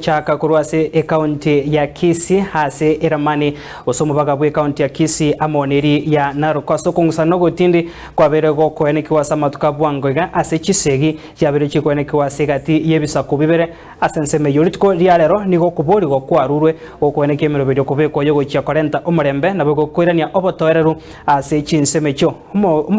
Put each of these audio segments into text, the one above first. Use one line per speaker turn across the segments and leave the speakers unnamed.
Gochaka korwa ase ekaunti ya Kisii ase eramani gose omobaga bw'ekaunti ya Kisii amo neri ya Narok ase okong'usana ogotindi kwabeire gokoenekigwa ase amatuko a bwango iga ase chisegi chiabeire chikoenekigwa ase egati y'ebisaku bibere ase ensemo eyio. Rituko ria rero nigo okoborigwa kwarurwe gokoenekia emeroberio kobekwa y'ogochia korenta omorembe naboigo koirania obotoereru ase chinsemo echio.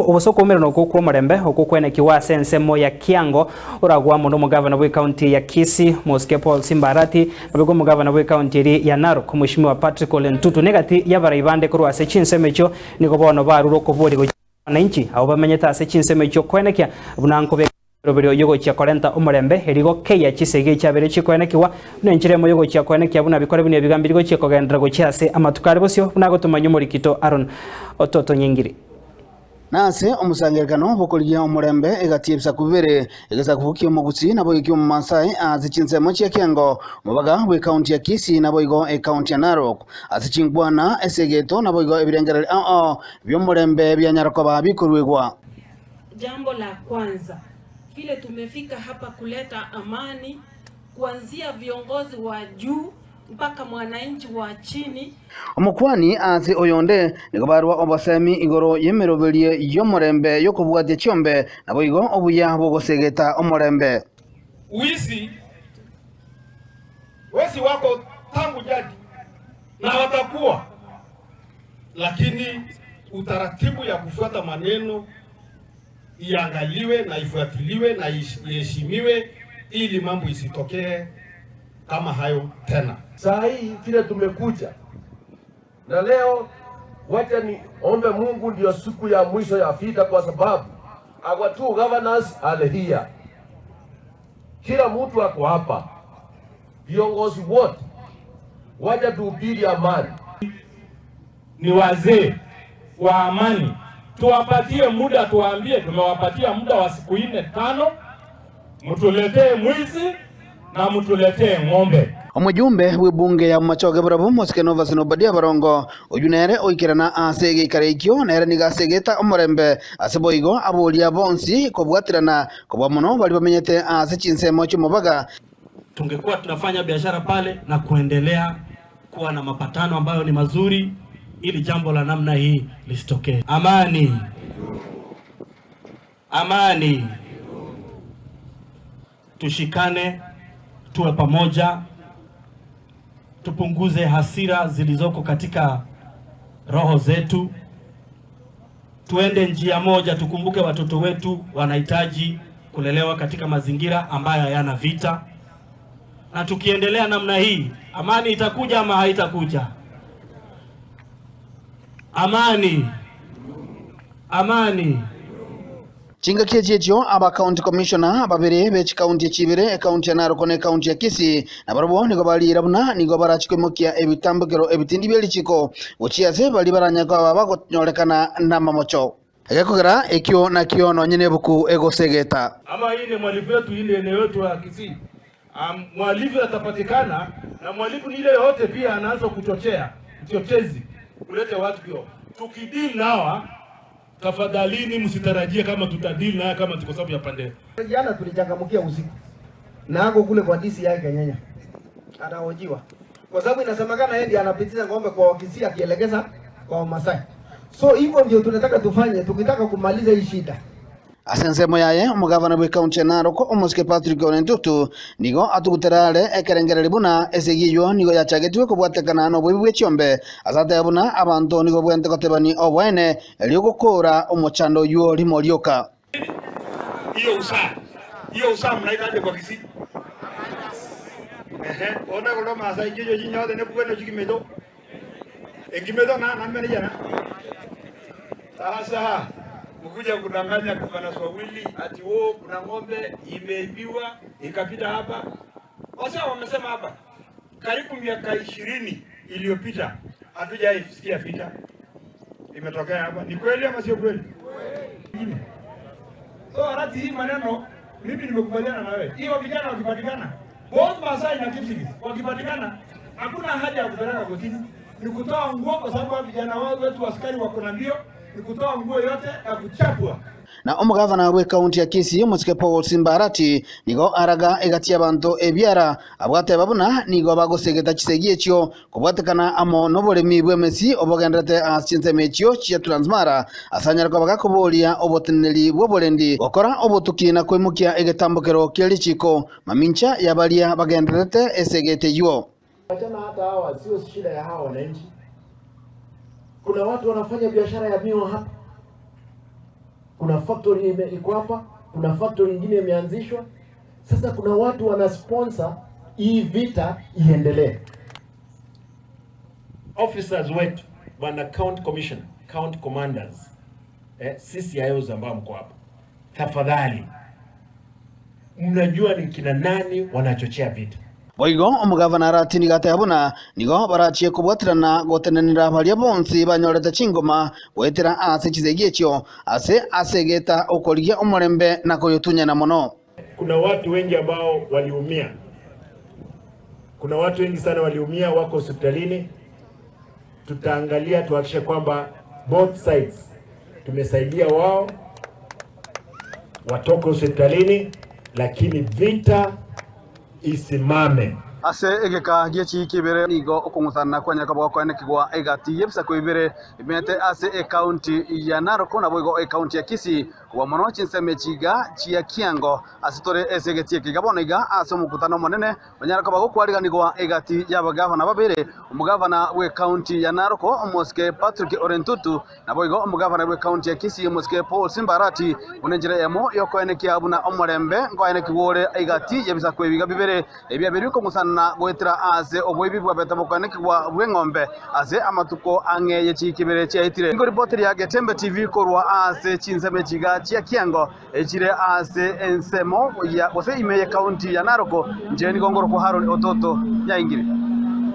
Gose okoumerana okwo kw'omorembe okwo kwenekigwa ase ensemo ya Kiango oragwo amo nomogavana bw'ecounty ya Kisii, Mosike Paul Simba Arati, naboigo omogavana bw'ecounty eria ya Narok, Mweshimiwa Patrick Ole Ntutu, negati y'abarai bande korwa ase chinsemo echio nigo bono barure okoboria gochia abananchi abwo bamenyete ase chinsemo echio koenekia buna nkobeka emeroberio y'ogochia korenta omorembe erio gokeyia chisegi echiabeire chikoenekigwa buna enchera emo y'ogochia koenekia buna bikore buna ebigambi rigochia kogenderera gochia ase amatuko are bosio buna agotomanywa omorikito Aaron Ototonyingiri.
Na ase omosangererekano bw'okorigia omorembe egati y'ebisaku bibere, egesaku ki'omogusii naboigo ki'omomaasai ase chinsemo chia Kiango, omobaga bw'ekaunti ya Kisii naboigo ekaunti ya Narok. Ase chinkwana, esegeto naboigo ebirengererio ao ao bi'omorembe bianyara koba bikoruegwa.
Jambo la kwanza vile tumefika hapa kuleta amani kuanzia viongozi wa juu mpaka mwananchi wa chini.
Omokuani ase oyonde nigo barua obosemi igoro y'emeroberio y'omorembe y'okobwatia chiombe, naboigo obuya bw'ogosegeta omorembe.
Wizi, wezi wako tangu jadi na watakuwa, lakini utaratibu ya kufuata maneno iangaliwe na ifuatiliwe na iheshimiwe ili mambo isitokee kama hayo tena.
Saa hii vile tumekuja na leo, wacha ni ombe Mungu ndio siku ya mwisho ya vita, kwa sababu our two governors are here, kila mtu ako hapa, viongozi wote, wacha tuhubiri amani.
Ni wazee wa amani, tuwapatie muda, tuwaambie tumewapatia muda wa siku nne tano, mtuletee mwizi na mtuletee ng'ombe.
Omojumbe bw'ebunge ya Bomachoge Barabwo Mosike Novas na Obadia Barongo, oyio nere oikerana ase egeikaro ekio, nere nigo asegete omorembe ase boigo aboria bonsi kobwaterana kobua mono baria bamenyete ase chinsemo chi'omobaga.
Tungekuwa tunafanya biashara pale na kuendelea kuwa na mapatano ambayo ni mazuri ili jambo la namna hii lisitokee. Amani, amani, tushikane, tuwe pamoja, tupunguze hasira zilizoko katika roho zetu, tuende njia moja. Tukumbuke watoto wetu wanahitaji kulelewa katika mazingira ambayo hayana vita, na tukiendelea namna hii, amani itakuja ama haitakuja? Amani, amani.
Chingaki echi echio aba county commissioner babere be chikaunti echi ibere, ekaunti ya Narok na ekaunti ya Kisii, nabarabwo nigo bariire buna nigo barachi koimokia ebitambokero ebitindi bie richiko gochia ase baria baranye koba bagonyorekana namamocho. Egekogera ekio nakio nonye nebuku egosegeta.
Ama hii ni mwalifu wetu, hii ni eneo yetu ya Kisii. Um, mwalifu atapatikana na mwalifu ni ile yote pia anaanza kuchochea uchochezi kulete watu kio. Tukideal nawa, tafadhalini msitarajie kama tutadeal naye kama tuko sababu ya pande.
Jana tulichangamkia usiku na ako kule kwa DCI Kenyenya anahojiwa kwa sababu inasemekana yeye ndiye anapitisha ng'ombe kwa Wakisii akielekeza kwa Wamasai. So hivyo ndio tunataka tufanye tukitaka kumaliza hii shida.
Ase ensemo yaye, omogavana bw'ekaunti ya Narok, omosike Patrick Ole Ntutu, nigo atugutera are ekerengererio buna esegi eyio nigo yachagetigwe kobwatekana noboibi bwe chiombe, ase atebe buna abanto nigo babwenerete gotebani oboene erio gokoora omochando oyio rimo rioka.
Hiyo usaa. Hiyo usaa mnaitaje kwa Kisii? Ehe, ona kono Maasai chicho chinyote nebuke no chikimeto. Enkimeto na na manager na. Sasa mkuja kudanganya governors wawili ati wo kuna ng'ombe imeibiwa ikapita hapa. Wasa wamesema hapa karibu miaka 20 iliyopita hatujaisikia vita imetokea hapa. Ni kweli ama sio kweli? So arati hii maneno mimi nimekubaliana na wewe. Hiyo vijana wakipatikana, both Masai na Kipsigis wakipatikana, hakuna haja ya kupeleka kotini. Ni kutoa nguo kwa sababu vijana wao wetu askari wako na mbio, ni kutoa nguo yote na kuchapwa.
Na omogavana bw'ekaunti ya Kisii omosike Paul Simba Arati nigo araga egati y'abanto ebiara abwateba buna nigo bagosegeta chisegi echio kobwatekana amo noboremi bw'emesi obogenderete ase chinsemo echio chia Transmara ase anyare koba gakoboria oboteneneri bw'oborendi gokora obotuki na koimokia egetambokero kie richiko mamincha ya baria bagendererete esegete eyio.
Wachana hata hawa sio shida ya hawa wananchi. Kuna watu wanafanya biashara ya miwa hapa, kuna factory ime- iko hapa, kuna factory ingine imeanzishwa. Sasa kuna watu wana sponsor hii vita iendelee.
Officers wetu bwana county commissioner, county commanders, eh, CCIOs ambao mko hapa, tafadhali mnajua ni kina nani wanachochea vita.
Boigo omogavana Arati nigo ateba buna nigo barachie kobwaterana gotenenera baria bonsi banyorete chingoma goetera ase chisegi echio ase asegeta okorigia omorembe na koyotunyana mono.
Kuna watu wengi ambao waliumia, kuna watu wengi sana waliumia, wako hospitalini. Tutaangalia tuhakikishe kwamba both sides tumesaidia wao watoke hospitalini, lakini vita isimame.
Ase egeka gie chiiki ibere nigo okong'usana kwanyaka bwakoenekigwa egati y'ebisaku ibere imete ase ekaunti ya Narok naboigo ekaunti ya Kisii kobua mono chinsemo chiga chia Kiango ase tore ase egeti eke iga bono iga ase omokutano omonene onyare koba gokwariganigwa egati y'abagavana babere omogavana bw'ekaunti ya Narok omosike Patrick Ole Ntutu Naboigo omogavana bw'ekaunti ya Kisii, omosike Paul Simba Arati, buna enchera eyemo y'okoenekia buna omorembe nkoenekigwa ore egati y'ebisaku ebiga bibere ebiabeirwe kong'usanana goetera aase oboibi bwabete bokoenekigwa bw'eng'ombe ase amatuko ang'e ye chiiki ibere chiaetire. Nigo ripoti ria Getembe TV korwa aase chinsemo echiga chia Kiango echire aase ensemo ya gose ime y'ekaunti ya Narok. Inche nigo ngorokwa Haron Ototo Nyaingire.